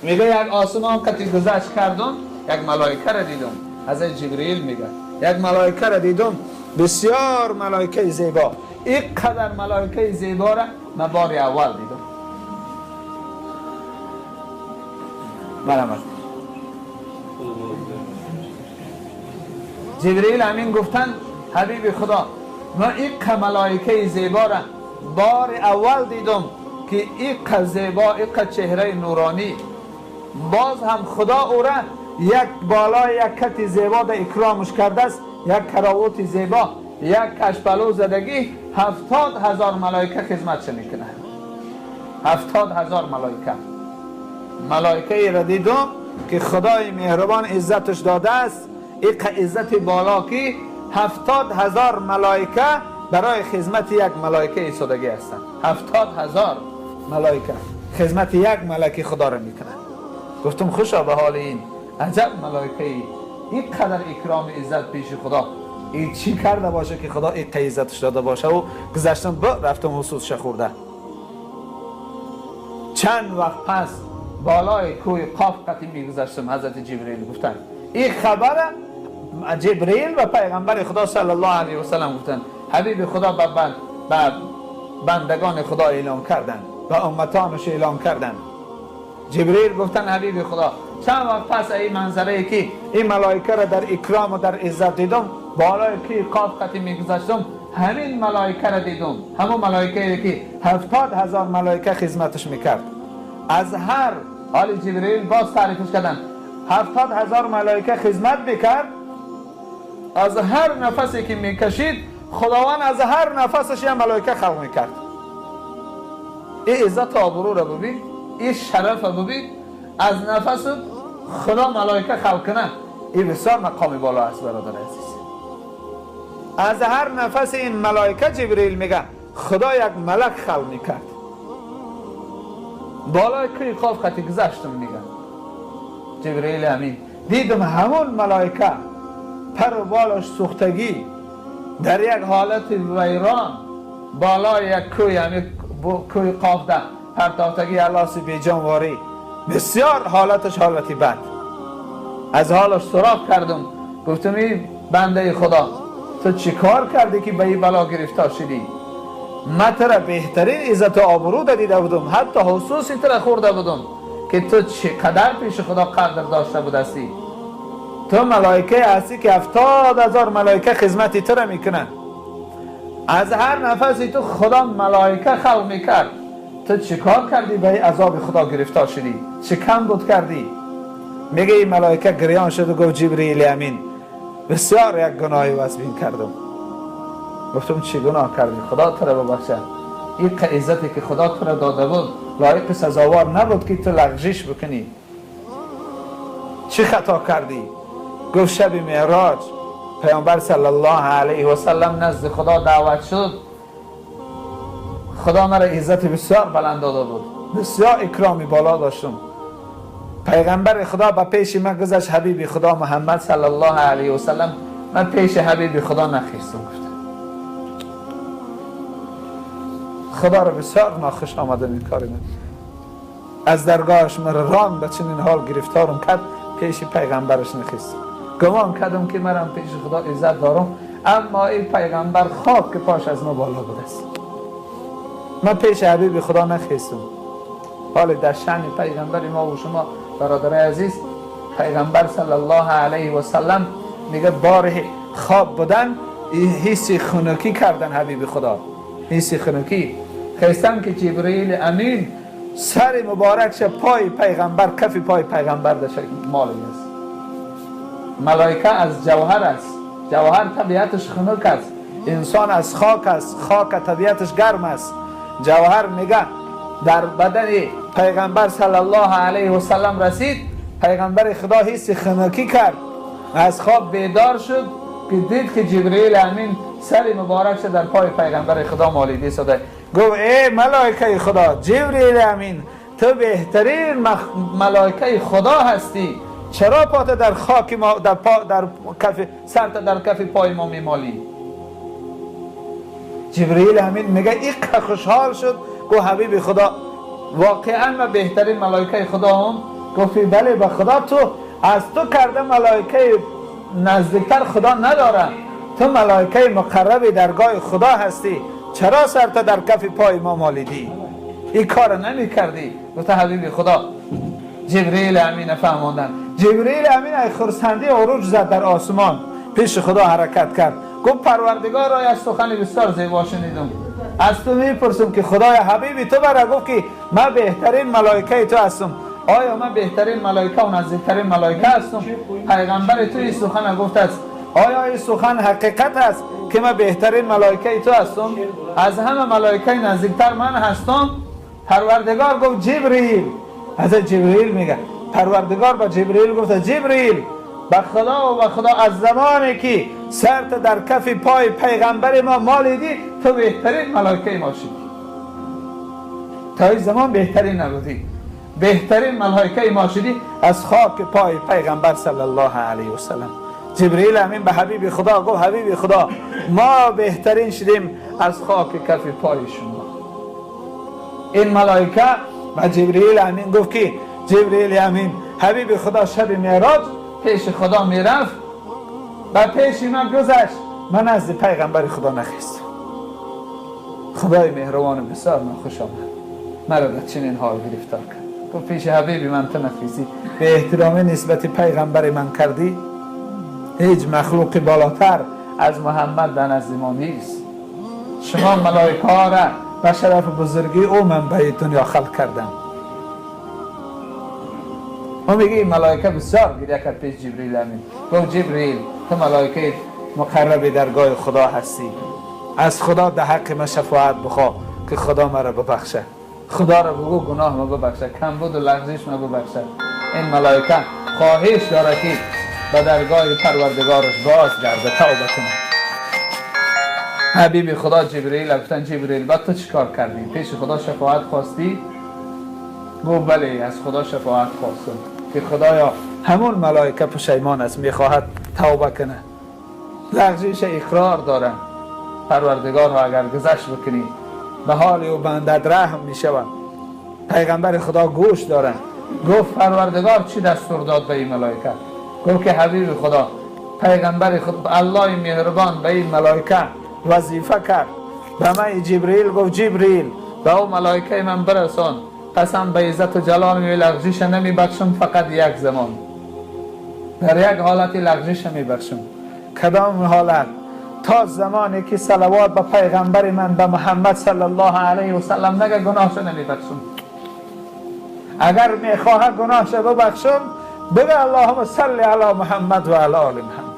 میگه یک آسمان قطعی گذشت کردم، یک ملائکه را دیدم. حضرت جبرئیل میگه یک ملائکه را دیدم، بسیار ملائکه زیبا. اینقدر ملائکه زیبا را من بار اول دیدم. مرحمت. جبرئیل امین گفتن حبیب خدا، من این ملائکه زیبا را بار اول دیدم که این زیبا، این چهره نورانی، باز هم خدا او را یک بالای یک کت زیبا در اکرامش کرده است، یک کراوات زیبا، یک کشپلو زدگی، 70,000 ملائکه خدمت میکنه. 70,000 ملائکه. ملائکه را دیدم که خدای مهربان عزتش داده است، این عزت بالا که 70,000 ملائکه برای خدمت یک ملائکه ایستادگی هستند. 70,000 ملائکه خدمت یک ملک خدا را میکنه. گفتم خوشا به حال این عجب ملائکه ای، اینقدر اکرام عزت پیش خدا، این چی کرده باشه که خدا این عزتش داده باشه. و گذشتم با رفتم حسوسش خورده. چند وقت پس بالای کوه قاف قطعی میگذشتم، حضرت جبرئیل گفتن این خبر جبرئیل و پیغمبر خدا صلی الله علیه و سلم گفتن. حبیب خدا به بندگان خدا اعلام کردن و امتانش اعلام کردن. جبرئیل گفتن حبیب خدا چند وقت پس این منظره که این ملائکه را در اکرام و در عزت دیدم، بالای کوه قاف قطعی میگذشتم، همین ملائکه را دیدم، همون ملائکه که 70,000 ملائکه خدمتش میکرد. از هر حال جبرئیل باز تعریفش کردن، 70,000 ملائکه خدمت میکرد. از هر نفسی که میکشید خداوند از هر نفسش یه ملائکه خلق میکرد. این عزت آبرو را ببین، این شرف را ببین، از نفس خدا ملائکه خلق کنه، این بسیار مقام بالا است برادر عزیز. از هر نفس این ملائکه جبرئیل میگه خدا یک ملک خلق میکرد. بالای کوه قاف خطی گذشتم، میگه جبرئیل امین، دیدم همون ملائکه پر و بالاش سوختگی در یک حالت ویران بالای یک کوه، یعنی کوه قاف ده پرتافتگی الاس بیجانواری، بسیار حالتش حالتی بد. از حالش سراغ کردم، گفتم ای بنده خدا تو چی کار کردی که به این بلا گرفتار شدی؟ من تو را بهترین عزت و آبرو دیده بودم، حتی حسوسی تو را خورده بودم که تو چقدر پیش خدا قدر داشته بودستی. تو ملائکه هستی که 70,000 ملائکه خدمت تو را میکنن، از هر نفسی تو خدا ملائکه خلق میکرد. تو چیکار کردی به عذاب خدا گرفتار شدی؟ چه کم بود کردی؟ میگه این ملائکه گریان شد و گفت جبرئیل امین بسیار یک گناهی وزبین کردم. گفتم چی گناه کردی؟ خدا تو را ببخشه، این عزتی که خدا تو را داده بود لایق سزاوار نبود که تو لغزش بکنی. چی خطا کردی؟ گفت شب معراج پیامبر صلی الله علیه و سلم نزد خدا دعوت شد، خدا مرا عزت بسیار بلند داده بود، بسیار اکرامی بالا داشتم. پیغمبر خدا به پیش من گذشت، حبیب خدا محمد صلی الله علیه و سلم، من پیش حبیب خدا نخیستم. گفتم خدا را بسیار ناخوش آمدم این کار من، از درگاهش مرا ران به چنین حال گرفتارم کرد، پیش پیغمبرش نخیستم. گمان کردم که مرم پیش خدا عزت دارم، اما این پیغمبر خواب که پاش از ما بالا بوده است. من پیش حبیب خدا نخیستم. حال در شأن پیغمبر ما و شما برادرای عزیز، پیغمبر صلی الله علیه و سلم میگه بار خواب بودن حس خنکی کردن حبیب خدا، حس خنکی خیستن که جبرئیل امین سر مبارکش پای پیغمبر، کف پای پیغمبر در مال است. ملائکه از جوهر است، جوهر طبیعتش خنک است، انسان از خاک است، خاک طبیعتش گرم است. جوهر میگه در بدن پیغمبر صلی الله علیه و سلم رسید، پیغمبر خدا حس خنکی کرد، از خواب بیدار شد که دید که جبرئیل امین سر مبارکش در پای پیغمبر خدا مالیده شده. گفت ای ملائکه خدا، جبرئیل امین تو بهترین ملائکه خدا هستی، چرا پات در خاک ما، در پا، در کف سرت در کف پای ما میمالی؟ جبرئیل امین میگه ایق خوشحال شد، گفت حبیب خدا واقعا من بهترین ملائکه خدا هم. گفتی بله به خدا تو از تو کرده ملائکه نزدیکتر خدا نداره، تو ملائکه مقرب درگاه خدا هستی، چرا سرت در کف پای ما مالیدی؟ این کار نمی کردی. گفت حبیب خدا جبریل امین فهماندن. جبریل امین ای خرسندی عروج زد در آسمان، پیش خدا حرکت کرد، گفت پروردگار را از سخن بسیار زیبا شنیدم، از تو میپرسم که خدای حبیبی تو برا گفت که من بهترین ملائکه تو هستم، آیا من بهترین ملائکه و نزدیکترین ملائکه هستم؟ پیغمبر تو این سخن گفت است، آیا این سخن حقیقت است که من بهترین ملائکه تو هستم؟ از همه ملائکه نزدیکتر من هستم؟ پروردگار گفت جبریل، حضرت جبریل میگه پروردگار با جبریل گفت جبریل به خدا و به خدا از زمانی که سرت در کف پای پیغمبر ما مالیدی تو بهترین ملائکه ما شدی، تا این زمان بهترین نبودی، بهترین ملائکه ما شدی از خاک پای پیغمبر صلی الله علیه و سلم. جبریل امین به حبیب خدا گفت حبیب خدا ما بهترین شدیم از خاک کف پای شما. این ملائکه و جبریل امین گفت که جبریل امین حبیب خدا شب معراج پیش خدا میرفت و پیش من گذشت، من از پیغمبر خدا نخیستم. خدای مهربان بسیار ناخوش آمد، مرا در چنین حال گرفتار کرد. گفت پیش حبیب من تو نخیستی، به احترام نسبت پیغمبر من کردی، هیچ مخلوق بالاتر از محمد در نزد ما نیست، شما ملائکه ها را به شرف بزرگی او من به دنیا خلق کردم. او میگه این ملائکه بسیار گریه کرد پیش جبریل امین، گفت جبریل تو ملائکه مقرب درگاه خدا هستی، از خدا در حق من شفاعت بخوا که خدا مرا ببخشه، خدا را بگو گناه ما ببخشه، کمبود و لغزش ما ببخشه. این ملائکه خواهش داره که به درگاه پروردگارش باز گرده توبه کنه. حبیب خدا جبریل گفتن جبریل بعد تو چیکار کردی؟ پیش خدا شفاعت خواستی؟ گفت بله از خدا شفاعت خواستم که خدایا همون ملائکه پشیمان است، میخواهد توبه کنه، لغزش اقرار داره، پروردگار را اگر گذشت بکنی به حال او بندد رحم میشود. پیغمبر خدا گوش داره، گفت پروردگار چی دستور داد به این ملائکه؟ گفت که حبیب خدا پیغمبر خدا الله مهربان به این ملائکه وظیفه کرد، به من جبریل گفت جبریل به او ملائکه من برسان، قسم به عزت و جلال می لغزش نمی بخشم، فقط یک زمان در یک حالت لغزش می بخشم. کدام حالت؟ تا زمانی که صلوات به پیغمبر من به محمد صلی الله علیه و سلم نگه گناهش نمی بخشم. اگر میخواه گناهش ببخشم بگه اللهم صل علی محمد و علی آل محمد.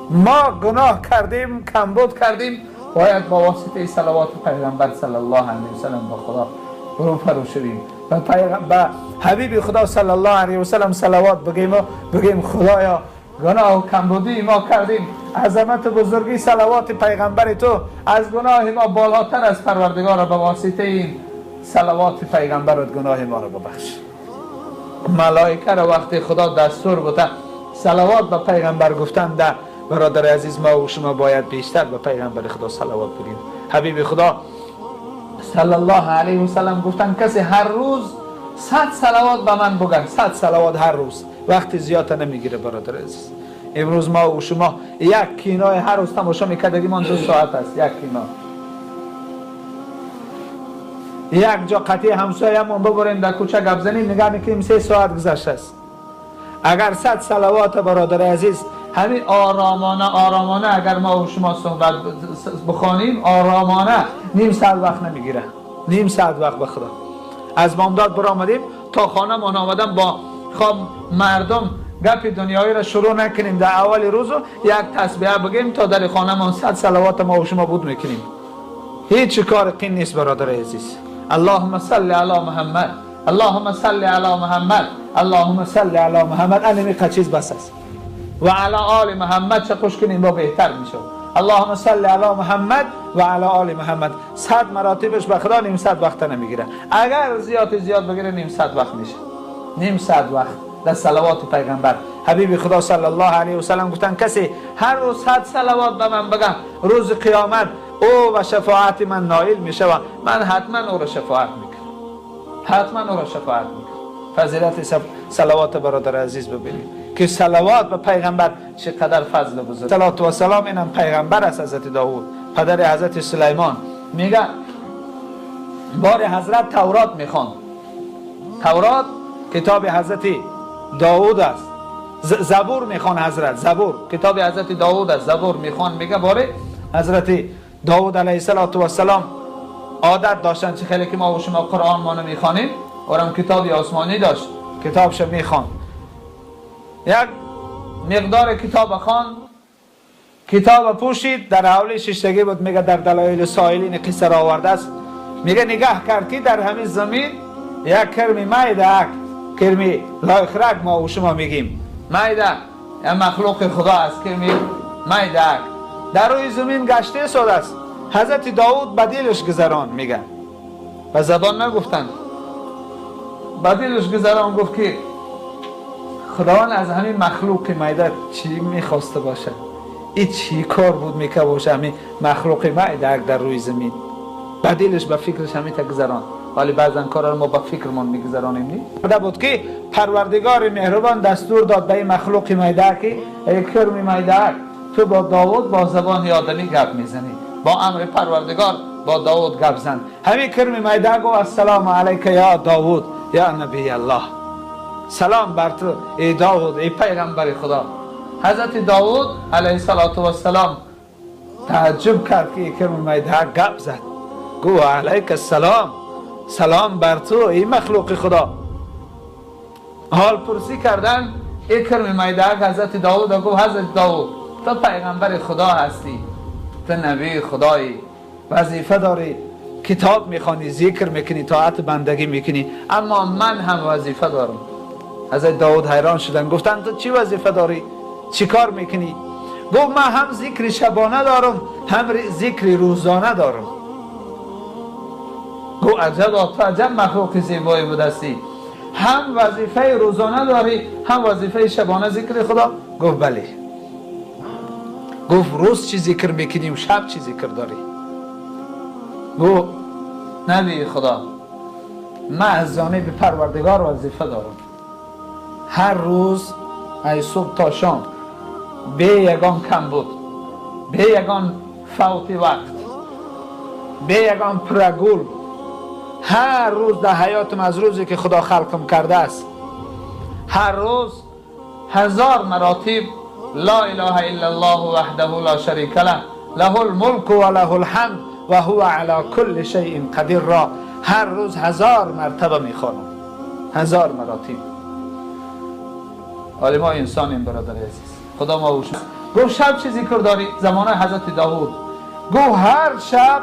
ما گناه کردیم، کمبود کردیم، باید با واسطه صلوات پیغمبر صلی الله علیه و سلم با خدا روبرو شویم و به حبیب خدا صلی الله علیه و سلم صلوات بگیم و بگیم خدایا گناه و کمبودی ما کردیم، عظمت بزرگی صلوات پیغمبر تو از گناه ما بالاتر از پروردگار، به واسطه این صلوات پیغمبرت گناه ما رو ببخش. ملائکه را وقتی خدا دستور بوده صلوات به پیغمبر گفتن، ده برادر عزیز ما و شما باید بیشتر به پیغمبر خدا صلوات بگیم. حبیب خدا صلی الله علیه و سلم گفتن کسی هر روز 100 صلوات به من بگن، 100 صلوات هر روز، وقتی زیاد نمیگیره برادر عزیز. امروز ما و شما یک کینای هر روز تماشا میکردیم، آن 2 ساعت است یک کینا. یک جا قطعی همسایه‌مون ببریم در کوچه گپ زنیم، نگاه میکنیم 3 ساعت گذشته است. اگر 100 صلوات برادر عزیز همین آرامانه آرامانه اگر ما و شما صحبت بخوانیم آرامانه، نیم ساعت وقت نمیگیره، نیم ساعت وقت به خدا. از بامداد برآمدیم تا خانه مان آمدن با خواب مردم گپ دنیایی را شروع نکنیم، در اول روز یک تسبیح بگیم تا در خانه مان 100 صلوات ما و شما بود میکنیم. هیچ کار قین نیست برادر عزیز. اللهم صل علی محمد، اللهم صل علی محمد، اللهم صل علی محمد، اینمی چیز بس است. و علی آل محمد چه خوش کنیم با بهتر میشه. اللهم صل علی محمد و علی آل محمد 100 مراتبش به خدا نیم ساعت وقت نمیگیره. اگر زیاد زیاد بگیره نیم ساعت وقت میشه، نیم ساعت وقت در صلوات پیغمبر. حبیب خدا صلی الله علیه و سلم گفتن کسی هر روز 100 صلوات به من بگه روز قیامت او و شفاعت من نائل میشه و من حتما او را شفاعت میکنم، حتما او را شفاعت میکنم. فضیلت صلوات برادر عزیز ببینید که صلوات به پیغمبر چقدر فضل بزرگ. صلوات و سلام اینم پیغمبر است. حضرت داوود پدر حضرت سلیمان میگه بار حضرت تورات میخوان. تورات کتاب حضرت داوود است. زبور میخوان حضرت، زبور کتاب حضرت داوود است. زبور میخوان. میگه بار حضرت داوود علیه السلام عادت داشتن چه خیلی که ما و شما قرآن ما میخوانیم، اورم کتاب آسمانی داشت، کتابش میخوان. یک مقدار کتاب خوان، کتاب پوشید، در حوله ششتگی بود. میگه در دلایل سائلین قصه را آورده است. میگه نگاه کرد که در همین زمین یک کرمی میده، کرمی لایخرک ما و شما میگیم میده، یک مخلوق خدا است، کرمی میده در روی زمین گشته ساده است. حضرت داود به دلش گذران، میگه به زبان نگفتن، به دلش گذران، گفت که خداوند از همین مخلوق میده چی میخواسته باشه؟ این چی کار بود میکه باشه همین مخلوق میده در روی زمین؟ به دلش به فکرش همین تا گذران. ولی بعضا کارا رو ما با فکرمان میگذرانیم. نی بود که پروردگار مهربان دستور داد به این مخلوق میده که ای کرمی میده، تو با داود با زبان آدمی گپ میزنی، با امر پروردگار با داود گپ زن. همین کرمی میده گفت السلام علیک یا داود یا نبی الله، سلام بر تو ای داود ای پیغمبر خدا. حضرت داود علیه السلام تعجب کرد که کرمی میده گپ زد. گفت علیک السلام، سلام بر تو ای مخلوق خدا. حال پرسی کردن ای کرمی میده حضرت داود گفت حضرت داود تو پیغمبر خدا هستی، تو نبی خدایی، وظیفه داری، کتاب میخوانی، ذکر میکنی، طاعت بندگی میکنی، اما من هم وظیفه دارم. حضرت داود حیران شدن، گفتن تو چی وظیفه داری؟ چی کار میکنی؟ گفت من هم ذکر شبانه دارم هم ذکر روزانه دارم. گفت عجب، تو عجب مخلوق زیبایی بودستی، هم وظیفه روزانه داری هم وظیفه شبانه ذکر خدا؟ گفت بله. گفت روز چی ذکر میکنی و شب چی ذکر داری؟ گفت نبی خدا من از جانب پروردگار وظیفه دارم، هر روز ای صبح تا شام به یگان کم بود، به یگان فوت وقت، به یگان پرگول، هر روز در حیاتم از روزی که خدا خلقم کرده است هر روز 1000 مراتب لا اله الا الله وحده لا شریک له له الملک و له الحمد و هو علی کل شیء قدیر را هر روز 1000 مرتبه میخوانم، 1000 مراتب. ولی ما انسانیم برادر عزیز، خدا ما وشم. گفت شب چی ذکر داری؟ زمانه حضرت داود گفت هر شب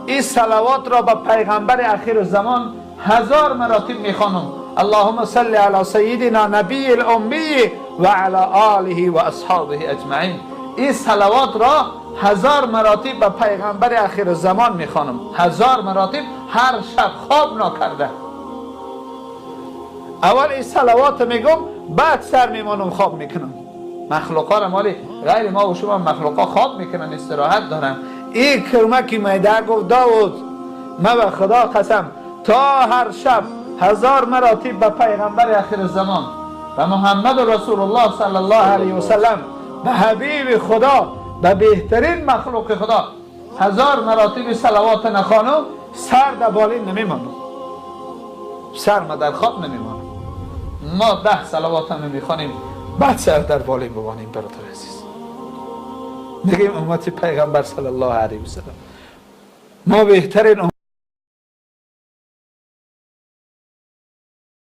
این صلوات را به پیغمبر اخیر زمان 1000 مراتب میخوانم. اللهم صل علی سیدنا نبی الامی و علی آله و اصحابه اجمعین. این صلوات را 1000 مراتب به پیغمبر اخیر زمان میخوانم، 1000 مراتب هر شب خواب نکرده. اول این صلوات میگم، بعد سر میمانم خواب میکنم. مخلوقا را مالی غیر ما و شما مخلوقا خواب میکنن، استراحت دارن. این کرمکی میده گفت داود من به خدا قسم تا هر شب 1000 مراتب به پیغمبر اخیر زمان و محمد رسول الله صلی الله علیه و سلم، به حبیب خدا، به بهترین مخلوق خدا 1000 مراتب صلوات نخوانم سر در بالین نمیمانم، سر ما در خواب نمیمانم. ما 10 صلوات هم نمیخوانیم بعد سر در بالین بمانیم. برادر عزیز میگیم امت پیغمبر صلی الله علیه و سلم ما بهترین